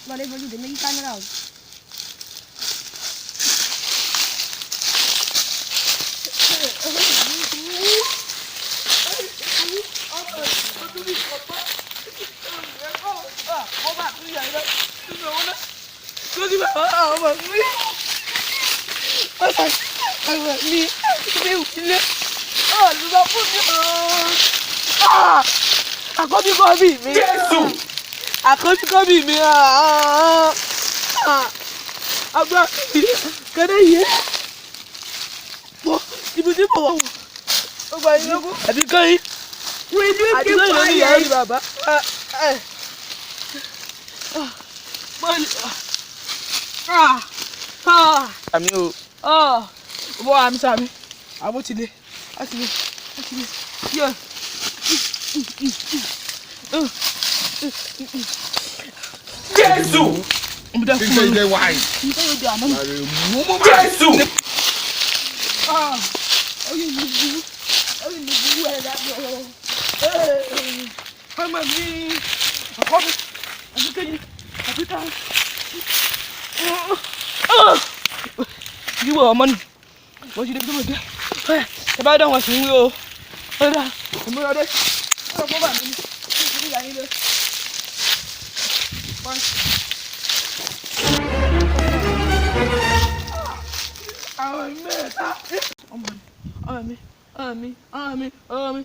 Lọlé fojú tèmi yí kámẹ́rà o. Àkọ́bí kọ́bí mi. Jésù. Àkọ́bí kọ́bí mi. Agbá kẹ́dẹ́ yé. Pọ̀ ibi tí mo wà. Ó gba iye kú. Àbí kẹ́yìn. Will you Àbí keep kẹ́yìn ló ní ìyá quiet? rí bàbá. Àmì o. Bọ́ àmì sàmì. Àbó ti le. Á ti le. Á ti le. Yẹ. Jésù. Mo dá fún mi. Mo fẹ́ yóò di àná mi. Jésù. Oye mi burú, oye mi burú ẹ̀dá mi o. Ọmọ mi, àkọ́bí, àbíkẹ́yìn, àbíká. Yíwọ ọmọ ni, wọ́n ti dé bí mo dé. Ẹ bá dán wọn sí wí o. Ó dá, èmi lọ dé. Ó lọ fọ́ bà mí ní, kí n ti rí ìyá yín lé. Àwọn mẹ́ta. Ọmọ mi, ọmọ mi, ọmọ mi, ọmọ mi, ọmọ mi.